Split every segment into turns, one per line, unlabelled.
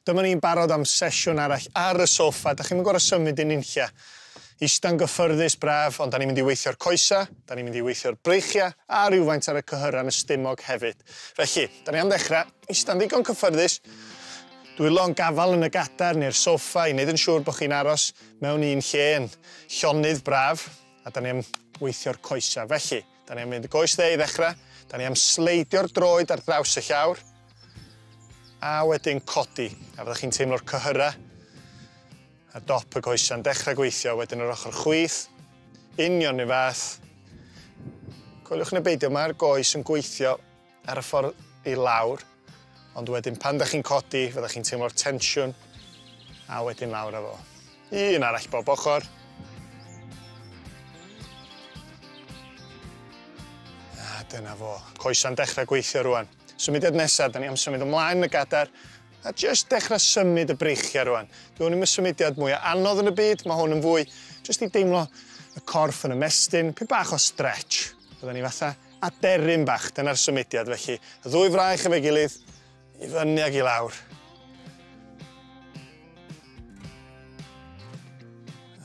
Dyma ni'n barod am sesiwn arall ar y soffa. Da chi'm yn gorfod symud yn unlla. Ista'n gyffyrddus braf, ond da ni'n mynd i weithio'r coesa, da ni'n mynd i weithio'r breichiau a rhywfaint ar y cyhyrau yn y stumog hefyd. Felly, da ni am ddechrau, ista'n ddigon cyffyrddus, dwylo'n gafal yn y gadair neu'r soffa i wneud yn siŵr bod chi'n aros mewn un lle yn llonydd braf, a da ni am weithio'r coesa. Felly, da ni am fynd y goes dde i ddechrau, da ni am sleidio'r droed ar draws y llawr, a wedyn codi, a fyddwch chi'n teimlo'r cyhyrau a dop y coesa'n dechrau gweithio, wedyn yr ochr chwith, union i fath. Coeliwch neu beidio, mae'r goes yn gweithio ar y ffordd i lawr, ond wedyn pan da chi'n codi, fyddwch chi'n teimlo'r tensiwn, a wedyn lawr â fo. Un arall bob ochr. A dyna fo. Coesa'n dechrau gweithio rwan. Symudiad nesaf, da ni am symud ymlaen yn y gadair, a jyst dechrau symud y breichiau rwan. Dwi hwn ddim y symudiad mwyaf anodd yn y byd, mae hwn yn fwy jyst i deimlo y corff yn ymestyn, pyn bach o stretch. Byddwn ni fatha aderyn bach, dyna'r symudiad felly. Y ddwy fraich efo'i gilydd, i fyny ag i lawr.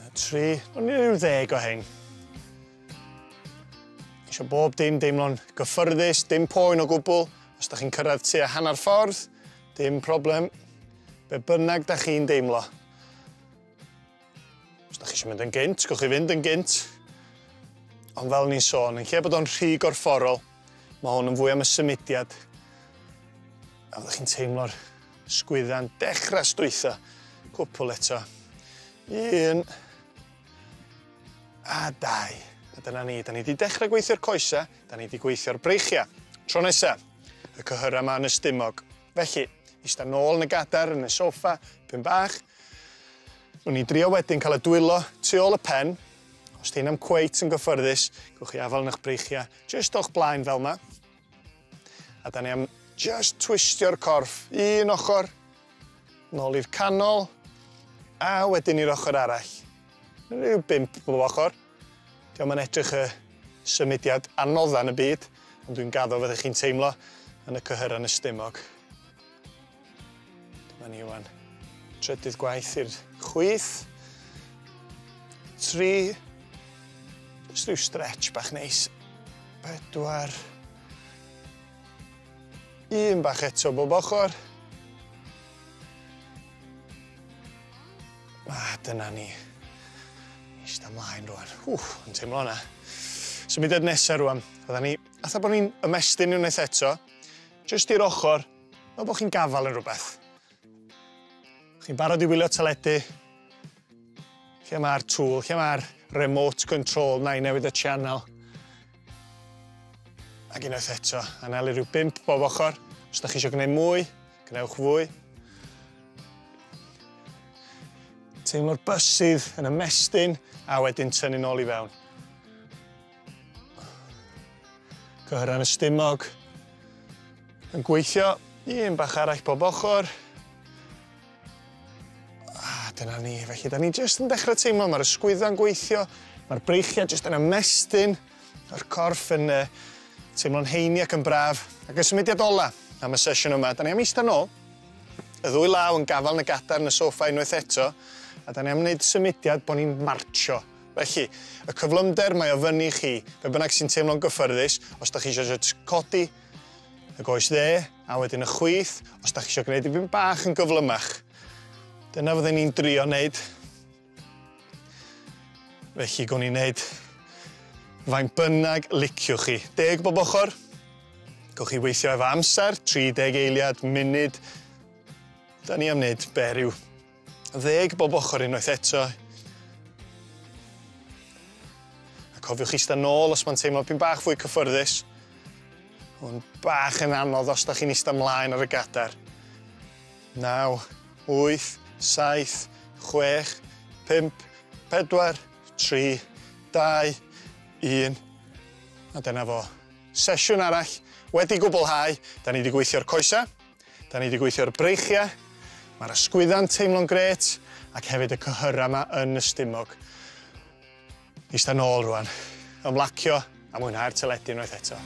A 3, o'n i ryw 10 o hein. Isio bob dim deimlo'n gyffyrddus, dim poen o gwbl. Os da chi'n cyrraedd tua hanner ffordd, dim problem. Be bynnag da chi'n deimlo. Os da chi eisiau mynd yn gynt, gewch chi fynd yn gynt. Ond fel ni'n sôn, yn lle bod o'n rhy gorfforol, mae hwn yn fwy am y symudiad. A fyddwch chi'n teimlo'r sgwydda'n dechrau stwytho. Cwpl eto. 1 a 2. A dyna ni, da ni wedi dechrau gweithio'r coesau, da ni wedi gweithio'r breichiau. Tro nesaf, y cyhyrau yma yn y stumog. Felly, eista nôl yn y gadair, yn y soffa, pyn bach. Rwy'n ni drio wedyn cael y dwylo tu ôl y pen. Os di hynna'n cweit yn gyffyrddus, gewch chi afael yn eich breichiau jyst o'ch blaen fel yma. A da ni am just twistio'r corff un ochr, nôl i'r canol, a wedyn i'r ochr arall. Rhyw 5 bob ochr. Dio'm yn edrych y symudiad anodda yn y byd, ond dwi'n gaddo fyddwch chi'n teimlo yn y cyhyrau yn y stumog. Dyma ni wan. Trydydd gwaith i'r chwith. 3. Just rhyw stretch bach neis. 4. 1 bach eto bob ochr. A dyna ni. Eista ymlaen rwan. Wff, yn teimlo hwnna. Symudiad nesaf rwan. Fydda ni, fatha bod ni'n ymestyn unwaith eto, jyst i'r ochr, fel bod chi'n gafael yn rhywbeth. Chi'n barod i wylio teledu? Lle mae'r tool, lle mae'r remote control na i newid y channel? Ac unwaith eto, anelu rhyw 5 bob ochr. Os da chi eisiau gwneud mwy, gwnewch fwy. Teimlo'r bysydd yn ymestyn a wedyn tynnu nôl i fewn. Cyhyrau'n y stumog. Yn gweithio, un bach arall bob ochr. A dyna ni, felly da ni jyst yn dechrau teimlo, mae'r ysgwyddo'n gweithio, mae'r breichiau jyst yn ymestyn, mae'r corff yn teimlo'n heini ac yn braf. Ac y symudiad ola am y sesiwn yma, da ni am eistedd nôl, y ddwy law yn gafael yn y gadair yn y soffa unwaith eto, a da ni am wneud symudiad bod ni'n martsio. Felly, y cyflymder mae o fyny i chi, be bynnag sy'n teimlo'n gyffyrddus, os da chi eisiau jyst codi y goes dde, a wedyn y chwith, os da chi eisiau gwneud dipyn bach yn gyflymach. Dyna fydden ni'n drio wneud. Felly, gwn i'n wneud faint bynnag liciwch chi. 10 bob ochr. Gewch chi weithio efo amser, 30 eiliad, munud. Da ni am wneud be rhyw 10 bob ochr unwaith eto. A cofiwch eistedd nôl os mae'n teimlo pyn bach fwy cyffyrddus. Ond bach yn anodd os da chi'n eistedd mlaen ar y gadair. 9, 8, 7, 6, 5, 4, 3, 2, 1. A dyna fo. Sesiwn arall wedi gwblhau. Da ni wedi gweithio'r coesau, da ni wedi gweithio'r breichiau, mae'r ysgwydda'n teimlo'n grêt, ac hefyd y cyhyrau yma yn y stumog. Eistedd nôl rwan, ymlacio a mwynhau'r teledu unwaith eto.